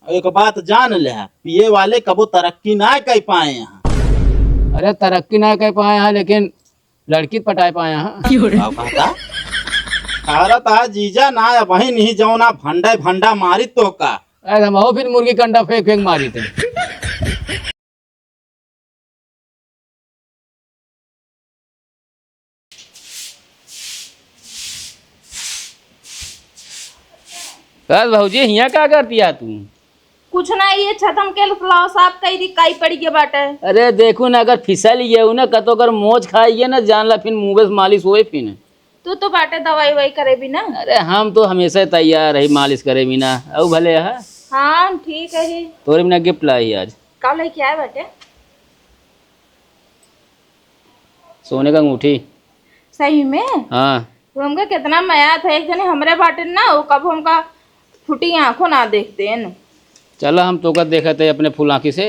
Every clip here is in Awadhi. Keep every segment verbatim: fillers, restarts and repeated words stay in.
एक बात जान ले, पिए वाले कबो तरक्की ना कर पाए हैं। अरे, तरक्की ना कर पाए हैं, लेकिन लड़की पटाए पाए हैं। का कहता? अरे, ता जीजा ना, वही नहीं जौना भंडा भंडा मारी तो का। अरे, हम हो फिर मुर्गी कंडा फेंक फेंक मारी थे। बस भौजी, हियाँ का करती है तू? कुछ ना, ये छतम के लाव साफ कई दी, काई पड़ी के बाटे। अरे देखू ना, अगर फिसल गया ना, कतो अगर मोच खाई गया ना, जान ला फिर मुँह से मालिश होए फिर। तू तो बाटे दवाई ववाई करे भी ना। अरे हम तो हमेशा तैयार रही मालिश करे भी ना। अउ भले है। हाँ, ठीक है ही। तोरे बिना गिफ्ट लाई आज। का लेके आए बाटे? सोने का अंगूठी। सही में? हाँ। तो हमका कितना मया था, एक जने हमरे बाटे ना, वो कब हमका फूटी आँखों ना देखते हैं। चला, हम तोका देखत है अपने फुलांखी से।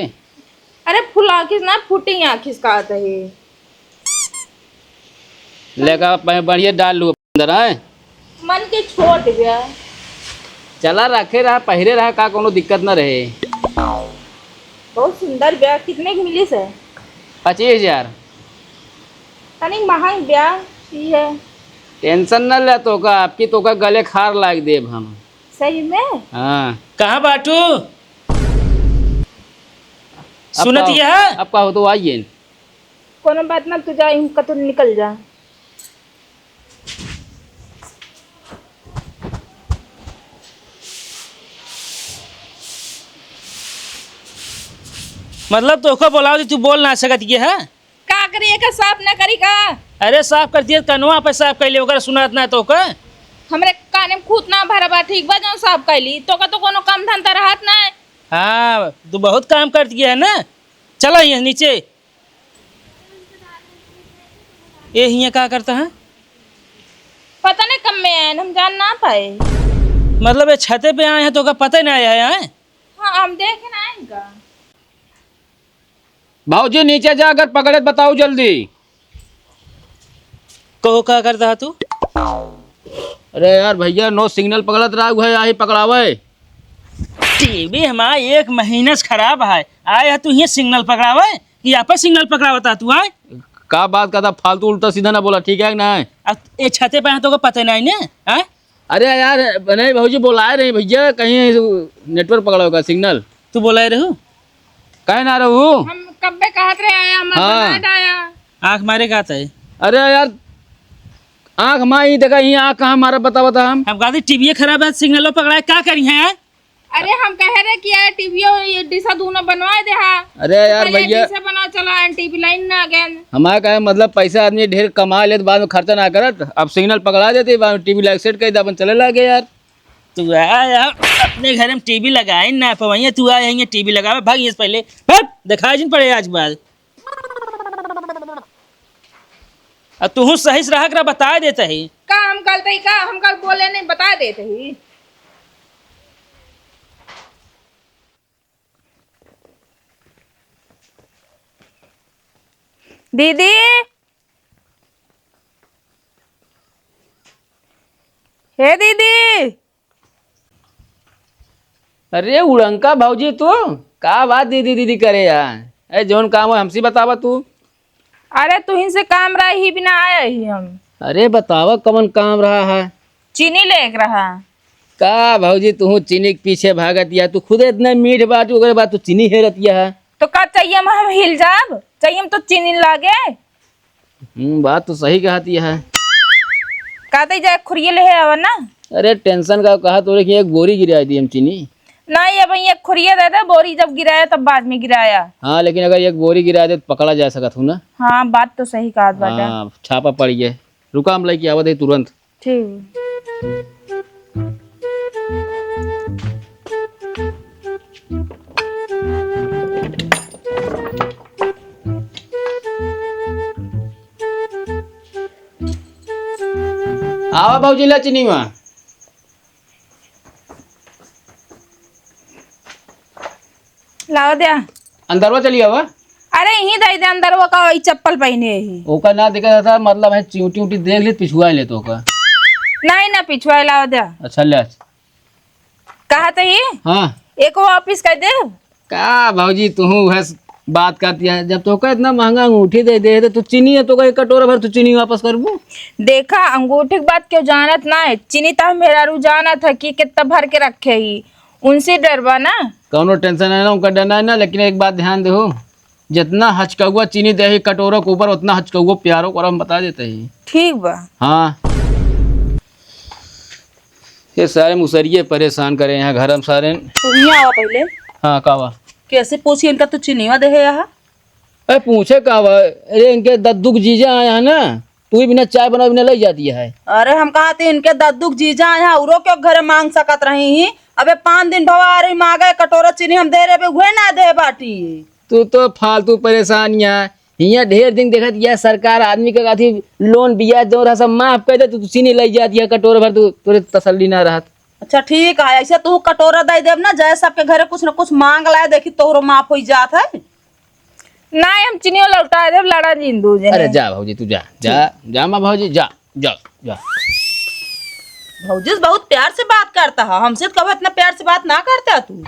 अरे फुलांखी से ना, फूटी आँखी से कहत है। लेका ब-, बढ़िया डाल लू अंदर, आए। मन के छोट ब्या। चला, रखे रहा, पहिरे रहा, का कोनो दिक्कत न रहे। बहुत सुंदर ब्या, कितने की मिली से? पच्चीस हजार। तनी महंग ब्या, ई है। टेंशन न ले तोका, आपकी तोका गले खार लाग देब हम। सही में? हाँ। कहाँ बाटू? अब सुनत का हो-, यह? अब का हो तो आइए। कोनो बात ना, तू जा, इनका तू निकल जा। मतलब तोका बोलाओ तो तू बोल ना सकत ये है? का करी, एका साफ ना करी का? अरे साफ कर दिए, कनवा पे साफ कर ले, ओकर सुनात ना तो का? हमरे काने में खूत ना भरा बा, ठीक बा, जौन साफ कर ली। तो का तो कोनो काम धंधा रहत ना है। हाँ, तू बहुत काम कर दिए है ना। चला यहाँ नीचे। ए हियाँ का करता है? पता नहीं कब में आए, हम जान ना पाए। मतलब ये छते पे आए हैं तो का पता ही ना आया है, हैं? हाँ, हम देखे ना आए इनका। भाऊजी, नीचे जा, अगर पकड़े त बताऊ जल्दी। कहो, का करता है तू? अरे यार भैया, no signal पकड़त रहा है, आही पकड़ावे। टीवी हमारा एक महीना से खराब है, आए है तू ये signal पकड़ावे कि यहाँ पर signal पकड़ावता तू, आए? का बात करता, फालतू उल्टा सीधा ना बोला, ठीक है कि ना? अब ये छते पे है तो को पता नहीं ने, हाँ? अरे यार, नहीं भौजी, बोलाए रही भैया, कहीं network पकड़ा होगा, signal। तू बोलाए रहू? काहे ना रहू? हम कब्बे कहत रहे आया, हमार हाँ। बना डाया। आँख मारे का तय? अरे यार, आँख माई देखा, ही आँख कहाँ मारा, बता, बता हम। हम कहते टीवी खराब है, signal पकड़ा है, का करी है यार? अरे हम कहे रहे कि यार टीवी और ये डिशा दोनों बनवा दे हा। अरे यार पहले भैया। डिशा बनवा चला, टीवी लाइन ना गए। हमारा कहे मतलब पैसा आदमी ढेर कमा लेत, बाद में खर्चा ना करत, अब signal पकड़ा देते, बाद में टीवी लाइट सेट कर दे, अपन चले लागे यार। तू आ यार, अपने घर में टीवी लगाए ना पवैया, तू आ यहीं टीवी लगावे, भाग यहाँ से पहले, भाग, दिखाई जिन पड़े आज के बाद। आ तुहू सही से रहा करा, बताए देत ही। का हम गलत ही का? हम गलत बोले नहीं, बताए देत ही। दीदी, हे दीदी। अरे उड़ंका भौजी तू, का बात दीदी दीदी करे यार? ए, जौन काम हो हमसे बतावा तू। अरे तुहिन से काम रहा ही बिना आया ही हम। अरे बतावा कवन काम रहा है? चीनी लेक रहा। का भौजी तू चीनी के पीछे भागत या? तू खुद इतने मीठ बाटू, ओकरे बाद तू चीनी हेरत या है। तो का चाहिए हम, हम हिल जाब? चाहिए हम तो चीनी लागे। हम्म, बात तो सही कहत या है। कहते जाए खुरिये ले आवा ना। अरे tension का, कहा तोरे कि एक बोरी गिरा दी हम चीनी। नहीं, अब एक खुरिये दे दे, बोरी जब गिराया तब बाद में गिराया। हाँ, लेकिन अगर एक बोरी गिरा दे तो पकड़ा जा सकत हूँ ना। हाँ, बात तो सही कहत बाटे। हाँ, छापा पड़ गया। रुका, हम लेके आवत है तुरंत। ठीक। आवा भौजी, ला चीनी मा। लावा द्या। अंदरवा चली आवा। अरे, यहीं दे दे, अंदरवा का, वही चप्पल पहने ही। ओका ना देखा था, मतलब है, चिंटी उंटी देख ले, पिछुआ ले तो का। नहीं ना, पिछुआ लावा द्या। अच्छा, ले आज। कहा तो ही? हाँ। एको वापिस कर दे। का भौजी, तुहू उहे स-, बात करती है? जब तोका इतना महंगा अंगूठी दे दे, तो तू चीनी है, तोका एक कटोरा भर तू चीनी वापस करबू? देखा, अंगूठी के बात क्यों जानत ना है? चीनी तो हम मेहरारू जानत है कि कितना भर के रखे ही, उनसे डरबा ना। कौनो tension है ना, उनका डरना है ना, लेकिन एक बात ध्यान देहो, जितना हचकौआ चीनी दे ही कटोरा के ऊपर, उतना हचकौआ प्यारो को हम बता देते ही। ठीक बा। हाँ। ये सारे मुसरिये परेशान करे यहाँ घर में सारे। तू हियाँ आवा पहिले। हाँ, का बा? कैसे पूछी इनका तू चीनीवा दे है यहाँ? अरे पूछे का बा? अरे इनके दद्दू के जीजा आया है ना, तू ही बिना चाय बनाए बिना लई जाती है। अरे हम कहा थे इनके दद्दू के जीजा आया है, उरो क्यों घर मांग सकत रही ही? अबे पाँच दिन भवा आ रही मांगे कटोरा चीनी हम दे रहे बे, उहे ना दे बाटी। तू तो फालतू परेशान यहाँ, हियाँ ढेर दिन देखत यह सरकार आदमी के अथी लोन ब्याज दे रहा सब माफ कर दे, तू, तू चीनी लई जाती है कटोरा भर, तू तोरे तसल्ली ना रहत। अच्छा ठीक है, ऐसे तू कटोरा दे देब ना, जय सबके घरे कुछ न कुछ मांग लाए, देखी तोहरो माफ होई जात है। ना हम चीनियो लौटा देब, लड़ा जिन दू जने। अरे जा भौजी, तू जा, जा, जा माँ भौजी, जा, जा, जा। भौजी से बहुत प्यार से बात करता है, हमसे तो कभी इतना प्यार से बात ना करता तू।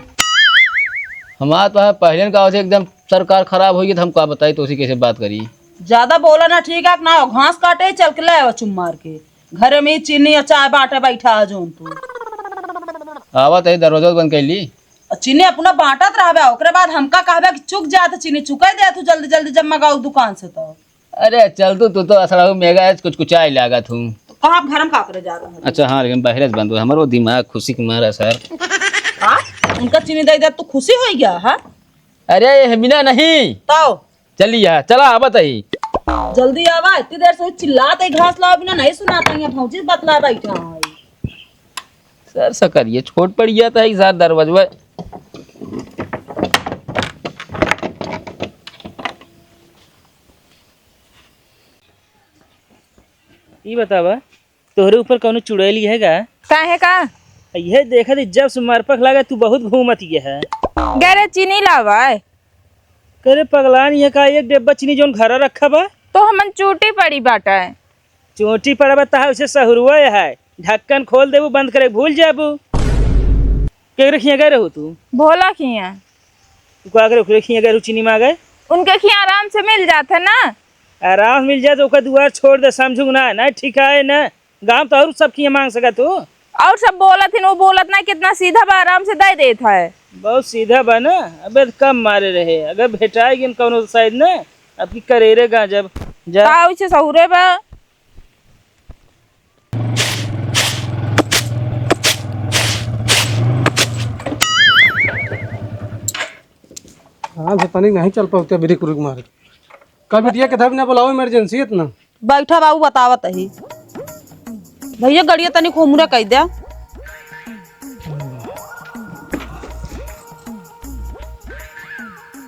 हमार तो है पहले का होते एकदम सरकार खराब होई तो हम का बताई तो उसी कैसे बात करी। ज्यादा बोला ना, ठीक है ना, घास काटे चल के ले आवा चुम मार के। घरे में ही चीनी और चाय बांटे बैठा है जोन तू। आवा तही दरवाजा बंद कर ली। और चीनी अपना बांटत रहबे, ओकरे बाद हमका कहबे कि चुक जात चीनी, चुकाई दे तू जल्दी जल्दी जब मंगाऊ दुकान से तो। अरे चल तू, तू तो असलहू मेगा है, कुछ कुछ आई लागत हूँ। तो कहाँ घर में का करे जा रहा है? अच्छा हाँ, लेकिन बहरे से बंद हुआ, हमारो दिमाग खुशी के मारा सर। हाँ, उनका चीनी दे दे तू खुशी हो गया है? अरे ये हमीना नहीं। तो चली है, चला आवत ही। जल्दी आवा, इतनी देर से चिल्लात है, घास लावा बिना नहीं सुनाता है, भौजी बतला बैठा है। सर सकरिए छोट पड़ गया था, एक साथ दरवाजवा। ई बतावा, तोहरे ऊपर कौनो चुड़ैल है का? काहे का? यह देखत ही जब से मरपख लागे तू बहुत घूमत ये है। गरे चीनी लावा है। करे पगलान, ये का एक डिब्बा चीनी जोन घरा रखा बा? तो हमन चूटी पड़ी बाटा है। चूटी पड़ा बा तहा उसे सहुरुआ है, ढक्कन खोल देबू बंद करे भूल जाबू। केकरे खिया गए रहू तू? भोला खिया। तू का करे ओकरे खिया गए रहू चीनी मांगे? उनके खिया आराम से मिल जात है ना। आराम मिल जाए तो ओकर दुआर छोड़ दे, समझू ना, ना ठीक है ना। गाँव तो और सब किए मांग सकत हो। और सब बोलत हिन, वो बोलत ना कितना सीधा बा, आराम से दे देत है। बहुत सीधा बा ना। अबे तो कम मारे रहे, अगर भेटाए गिन कौनो साइड ना, अब की करेरे गाजब। जा। का उसे सहुरे बा? आराम से तनिक नहीं चल पाते, ब्रेक उरेक मारे। कल बिटिया के धब ना बुलाओ, इमरजेंसी इतना। बैठा बाबू, बतावत ही। भैया, गड़िया तनी खोमुरा कह दे।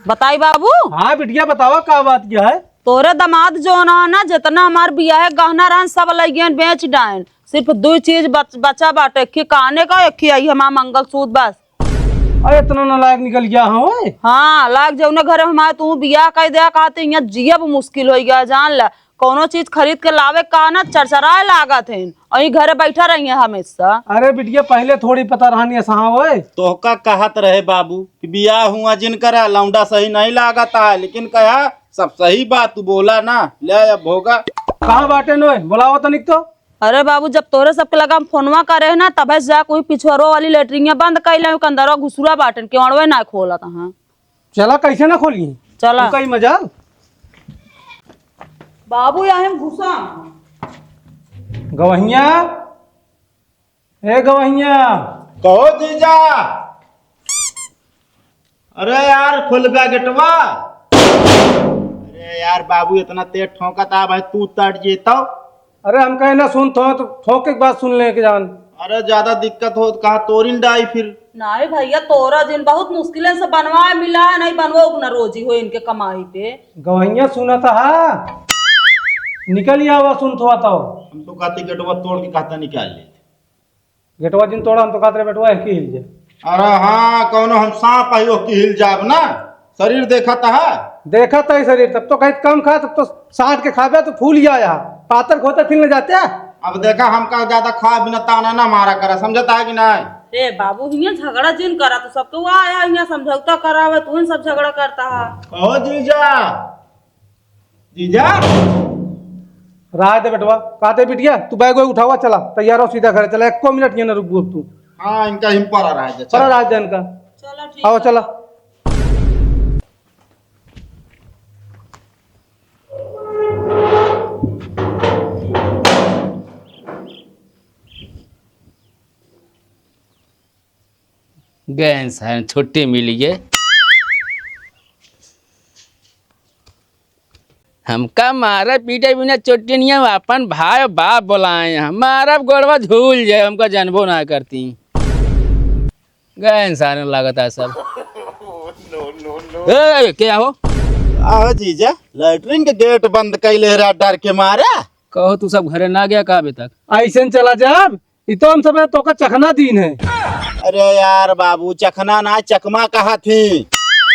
बताई बाबू। हाँ बिटिया, बतावा का बात क्या है? तोरे दामाद जो ना, ना जितना हमार बियाहे गहना रहन सब लइगेन बेच डाइन, सिर्फ दुई चीज बच, बचा बाटे, एक ही काने का, एक ही आई हमार मंगलसूत्र बस। अरे इतना नालायक निकल गया हाँ ओए। हाँ, लाग जौने घरे हमारे तू बियाह कर दिया कहते यहाँ जियब मुश्किल हो गया, जान ला। कौनो चीज खरीद के लावे का ना चरचराए लागत है, अही घरे बैठा रही है हमेशा। अरे बिटिया, पहले थोड़ी पता रहनी है सहा ओए। तोहका कहत रहे बाबू कि बियाह हुआ जिन करा, लौंडा सही नहीं लागत है, लेकिन कहा सब सही बात तू बोला ना। ले अब भोगा। कहाँ बाटे नोए, बुलाओ तनिक तो। अरे बाबू, जब तोरे सबके लगा हम फोनवा करे है ना, तबे से जा कोई पिछुआरो वाली लेटरिंगे बंद कर ले, कंदरवा घुसुरा बाटन, केवड़वे ना खोलत हाँ। चला, कैसे ना खोली? चला। तू कहीं मजाल। बाबू, यहाँ हम घुसा। गवहिया, ए गवहिया। कहो जीजा। अरे यार, खोल बे गेटवा। अरे यार बाबू, इतना तेज ठोंकत आ भाई, तू तट जेतो। अरे हम कहे ना सुन थो, तो ठोके के बाद सुन ले के जान। अरे ज्यादा दिक्कत हो तो कहा तोरिन डाई फिर। नहीं भैया, तोरा जिन बहुत मुश्किलन से बनवाए मिला है, नहीं बनवो ना रोजी हो इनके कमाई पे। गवैया सुनत हा, निकल आवा सुन थो तो। हम तो कहते गेटवा तोड़ के कहता निकाल ले। गेटवा जिन तोड़ा, हम तो कहत रहे बेटवा, एहकी हिल जाए। अरे हाँ, कौनो हम सांप आयो की हिल जाब ना। शरीर देखत हा? देखत है शरीर, तब तो कहीं कम खा, तब तो साठ के खाबे तो फूल गया यहाँ। पातर खोते फिर न जाते। अब देखा, हमका ज्यादा खा बिना ताना ना मारा करा, समझता है कि नहीं? ए बाबू, हियाँ झगड़ा जिन करा, तू सबके हुआ आया हियाँ समझौता करावे, तू ही सब झगड़ा करता है। कहो जीजा, जीजा। राह दे बेटवा, कहते बिटिया, तू बैग वैग उठावा, चला, तैयार हो, सीधा घरे चला, एको मिनट यहाँ न रुकबू अब तू। हाँ, इनका हिम पड़ा रहा है, चला। पड़ा रहा है इनका। चलो, ठीक आओ, है। चला। गए हैं साहब, छुट्टी मिली है। हमका मारे पीटे बिना छुट्टी नहीं है, अपन भाई बाप बुलाए हैं। हमारा गोड़वा झूल जाए, हमका जानबो ना करती। गए हैं सारे लागत है सब। ए, क्या हो? आहो जीजा, लैट्रिन के गेट बंद कैले रहा डर के मारे। कहो, तू सब घरे ना गया का अभी तक? ऐसे न चला जाब, ई तो हम सब तोका चखना दीन है। अरे यार बाबू, चखना ना, चकमा कहा थी।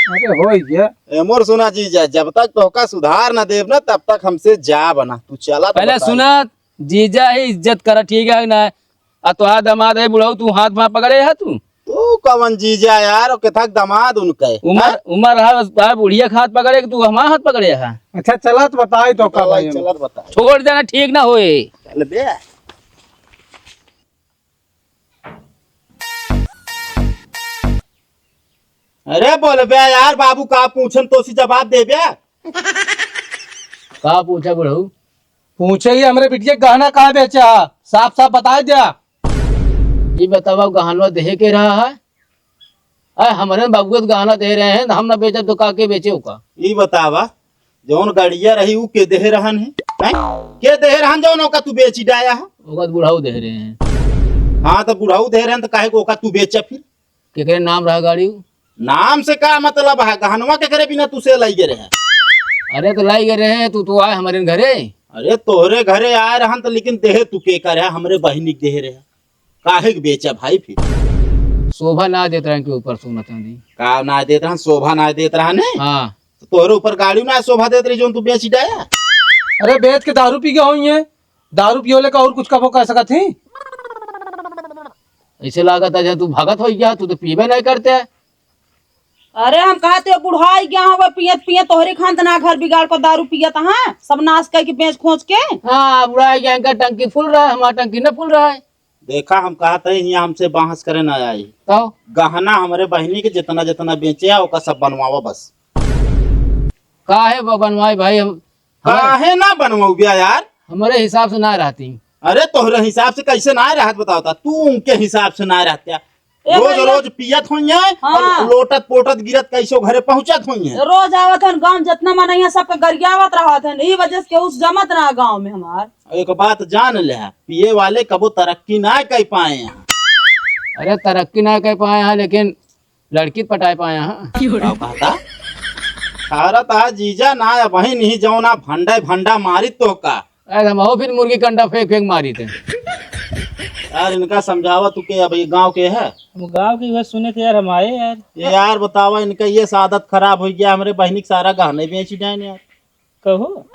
अरे हो गया। ए मोर सुना जीजा, जब तक तोका सुधार ना देब ना, तब तक हमसे जाब ना। तू चला तो पहले बताई। सुना, जीजा ही इज्जत करा, ठीक है ना? आ तोहार दामाद है बुढ़ऊ, तू हाथ में पकड़े है तू? तू कवन जीजा यार, और केथक दामाद उनके? उमर, हैं? उमर है, है बुढ़िया के हाथ पकड़े कि तू हमारा हाथ पकड़े है? अच्छा, चलत बताई तो का चला, भाई हम। चलत बताई। छोड़ देना, ठीक ना होए। चल बे। अरे बोल बे यार, बाबू का पूछन तो सी जवाब दे बे। का पूछा बुढ़ऊ? पूछे ही हमरे बिटिया के गहना कहाँ बेचा है? साफ साफ बताए द्या। ई बतावा, गहनवा देहे के रहा है? अरे, हमरे बबुआ तो गहना दे रहे हैं, हम ना बेचब तो का के बेचे ओका? ई बतावा, जौन गड़िया रही, ऊ के देहे रहन है? हैं? के देहे रहन जौन ओका तू बेची डाया है? ओका तो बुढ़ऊ दे रहे हैं। हाँ, तो बुढ़ऊ दे रहे हैं, तो काहे को ओका तू बेचा फिर? केकरे नाम रहा गाड़ी ऊ? नाम से का मतलब है? गहनवा केकरे बिना तू से लाई गे रहे? अरे, तो लाई गे रहे, तू तो आए हमरे घरे। अरे, तोहरे घरे आए रहन, तो लेकिन देहे तू के करे, हमरे बहिनी के देहे रहे। काहे के बेचा भाई फिर? शोभा ना देत रहन के ऊपर सोना चांदी। का ना देत रहन? शोभा ना देत रहन ने? हाँ। तो तोहरे ऊपर गाड़ी ना शोभा देत रही, जौन तू बेच डाया? अरे बेच के दारू पी के होई है, दारू पियोले का और कुछ कबो कर सकत ही? ऐसे लागत है जब तू भगत हो गया, तू तो पीबे नहीं करते। अरे हम कहते बुढ़ाई गया हवे पियत पियत, तोहरे खान तना घर बिगाड़ को दारू पियत, हाँ, सब नाश करके बेच खोच के। हाँ, बुढ़ाई गया, इनका टंकी फुल रहा है, हमारा टंकी न फुल रहा है। देखा, हम कहत है, हियाँ हमसे बहस करे ना आई। तो? गहना हमरे बहिनी के जितना जितना बेचे है, ओका सब बनवावा बस। काहे ब-, बनवाई भाई, हम, हमारे काहे ना बनवाऊ बिया यार? हमरे हिसाब से ना रहती। अरे, तोहरे हिसाब से कैसे ना रहत बताओ ता? तू उनके हिसाब से ना रहत्या। ए रोज भैया। रोज पियत होइए हाँ। और लोटत पोटत गिरत कैसो घरे पहुँचत होइए। रोज आवत हन गाँव, जितना मनइया सबके गरियावत रहत हन, ई वजह से केहू से जमत ना गाँव में हमार। एक बात जान ले, पिए वाले कबो तरक्की ना कर पाए हैं। अरे तरक्की ना कर पाए हैं, लेकिन लड़की पटाए पाए हैं। का कहता? सारा ता जीजा ना, वही नहीं जौना भंडा भंडा मारी तो का। अरे हम फिर मुर्गी कंडा फेंक फेंक मारी थे। यार इनका समझावा तू के, अब ये गाँव के है? हम गाँव के वह सुने थे यार, हम आए यार। ये यार बतावा, इनका ये आदत खराब हो गया, हमरे बहिनी के सारा गहने बेच डाइन यार। कहो।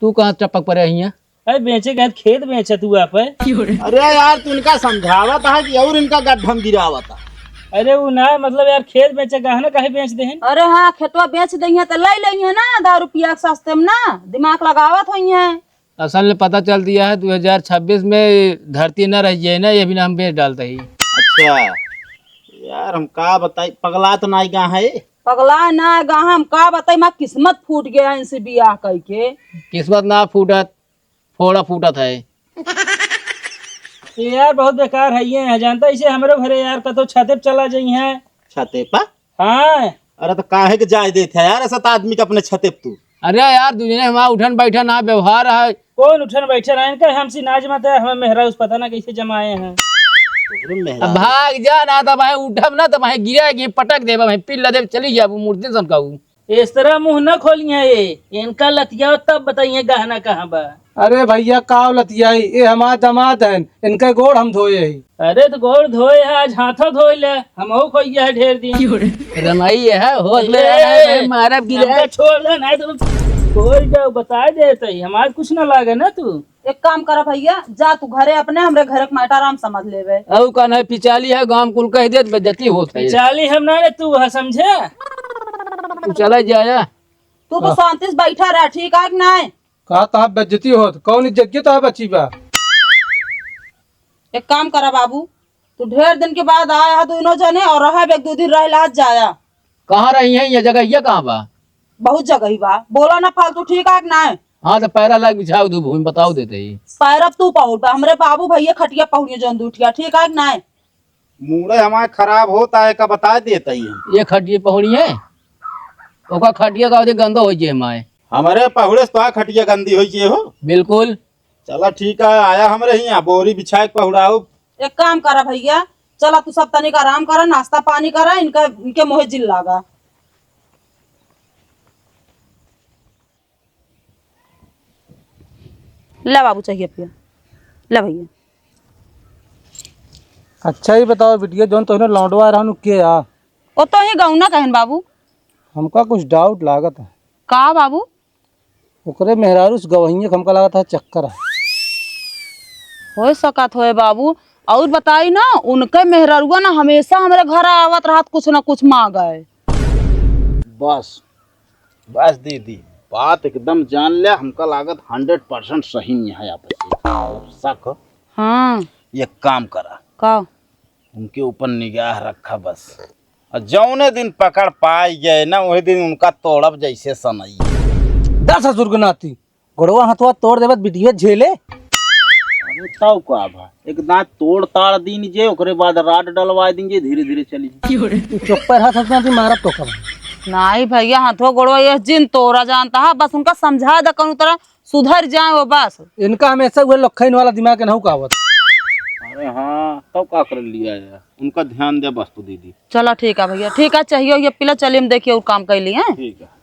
तू कहाँ टपक पड़े हियाँ? अरे बेचे गए खेत बेचे तू आप है। अरे यार तू इनका समझावत है कि और इनका गड्ढम गिरावत है? अरे वो ना, मतलब यार खेत बेचे गहना काहे बेच देहन? अरे हाँ, खेतवा बेच दइहे तो ले लेइहे ना, दारू पिया के सस्ते में ना, दिमाग लगावत होइहे। असल में पता चल दिया है, दो हज़ार छब्बीस में धरती न रह जाए ना, ये भी ना हम बेच डालते ही। अच्छा यार, हम का बताई, पगला तो नाई गा है। पगला ना गा, हम का बताई, माँ किस्मत फूट गया इनसे बियाह कई के। किस्मत ना फूटत, फोड़ा फूटत है। ये यार बहुत बेकार है ये, जानता इसे हमरे घरे यार कतो छते पे चला जाई है। छते पा? हाँ। अरे तो काहे के जाए देत है यार, ऐसा तो आदमी के अपने छते पे तू। अरे यार, दुनिया में हमारा उठन बैठन ना व्यवहार है। कौन उठन बैठन है? इनका हमसे नाज मत है, हमें मेहरा उस पता ना कैसे जमाए हैं। तोहरे मेहरा अब भाग जा ना, तो भाई उठब ना, तो भाई गिरा के पटक देबा, भाई पिल्ला देब, चली जाबू मूर्ति सन कहू। इस तरह मुंह न खोलिए ये, इनका लतिया तब बताइए गहना कहाँ बा। अरे भैया, काव लतियाई, ये हमार दामाद हन, इनके गोड़ हम धोए ही। अरे तो गोड़ धोए है, आज हाथों धोए ले, हमहू खोइया है ढेर दिन। रमाई है, होश में रहना है, ए, भाई, मारब गिरे। हमका छोड़ दे, नहीं तो कोई का बताइ देत ही, हमार कुछ ना लागे ना तू। एक काम करा भइया, जा तू घरे अपने, हमरे घरे क matter हम समझ लेबे। अउ का नहीं, पिचाली है, गाँव कुल कहि देत, बेइज्जती होत है। पिचाली हम ना रे, तू है समझे। तू चला जाया। तू तो हाँ। शांति से बैठा रह, ठीक है कि नहीं? कहा तहाँ बेइज्जती होत, कौन इज्जत के तहाँ बची बा? एक काम करा बाबू, तू ढेर दिन के बाद आया है दोनों जने और रहा एक दो दिन रह ला जाया। कहाँ रही है ये जगह, ये कहाँ बा? बहुत जगह ही बा, बोला ना फालतू, ठीक है कि नहीं? हाँ, तो पैरा लाग बिछाओ दू भूमि बताओ देते ही। पैरब तू पहुड़ बा, हमरे बाबू भइया खटिया पहुड़िए जौन दूठिया, ठीक है कि नहीं? मूड़े हमारे खराब होता है का बता देता ही हम। ये खटिए पहुड़िए, ओका खटिया का गंदा होइ जे हमारे। हमरे पहुड़े से तो खटिया गंदी होइ जे हो। बिल्कुल। चला ठीक है, आया हमरे हियाँ बोरी बिछाए के पहुड़ाओ। एक काम करा भइया, चला तू सब तनिक आराम करा, नाश्ता पानी करा, इनका, इनके मोहे जिन लागा। ला बाबू चाहिए पिया, ला भइया। अच्छा ही बताओ बिटिया, जौन तोहने लौंडवा रहनु के आ? ओ तो ही गौना कहन बाबू। हमका कुछ doubt लागत है। का बाबू? ओकरे मेहरारू से गवहिए के हमका लागत है चक्कर है। होइ सकत होए बाबू। और बताई ना, उनके मेहरारुआ ना हमेशा हमरे घर आवत रहत कुछ ना कुछ मांगे। बस, बस दीदी, बात एकदम जान ले, हमका लागत hundred percent सही में है आप। शक? हाँ। एक काम करा। का? उनके ऊपर निगाह रखा बस। और जौने दिन पकड़ पाई गए ना, वही दिन उनका तोड़ब जैसे सनई। दस ससुर के नाती, गोड़वा हथवा तोड़ देबत बिटिया झेले। अरे तब का भा, एक दांत तोड़ ताड़ दीन जे, ओकरे बाद rod डलवा दीन जे, धीरे धीरे चली। तू चुप पर हाथ हथवा दी मारब तो कब। नहीं भइया, हथवा गोड़वा ये जिन तोड़ा जानता है, बस उनका समझा दे कौनो तरह सुधर जाए वो बस। इनका हमेशा उहे लखन वाला दिमाग के नहु का आवत। अरे हाँ, तब का कर लिया यार, उनका ध्यान दे बस तू दीदी। चला ठीक है भइया, ठीक है, चाहिए ये पिला, चलिए हम देखिए और काम कर लिए हैं। ठीक है।